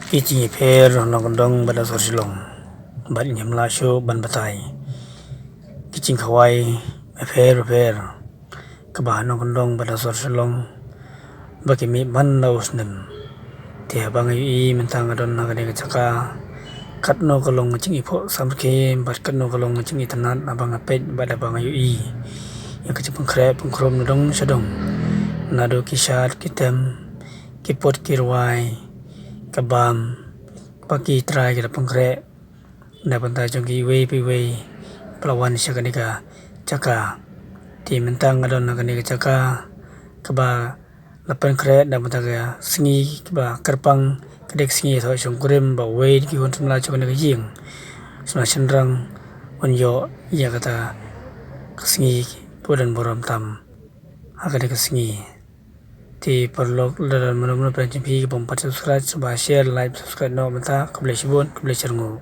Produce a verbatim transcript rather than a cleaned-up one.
Ki jingïapher nongkyndong bad la sor Shillong bad ngim lah shuh ban batai. Ki jingkhawai bapher bapher kaba nongkyndong bad la sor Shillong ba ki mih man la u snem. Te haba nga ïohi mynta nga don ha kane ka jaka, katno ka long ka jingïapher samrkhie bad katno ka long ka jingitynnad haba nga peit bad haba nga ïohi ïa ka jingpynkhreh pynkhrum na dong sha dong. Naduh ki shad ki tem, ki pud ki rwai, ka bam, ba ki trai ki la pynkhreh na bynta jong ki iwei pa iwei ba la wan sha kane ka jaka. Te mynta nga don ha kane ka jaka kaba la pynkhreh na bynta ka sngi kaba kyrpang, ka dei ka sngi Thoh Shongkurim, ba uwei na ki khun samla jong kane ka ïing, samla shynrang, un ïoh ïa kata ka sngi ba u don burom tam ha kane ka sngi. Te paralok, lada mano mano phi, phi kibym pat subscribe, sngewbha share, like, subscribe noh mynta. Khublei shibun, khublei shibun.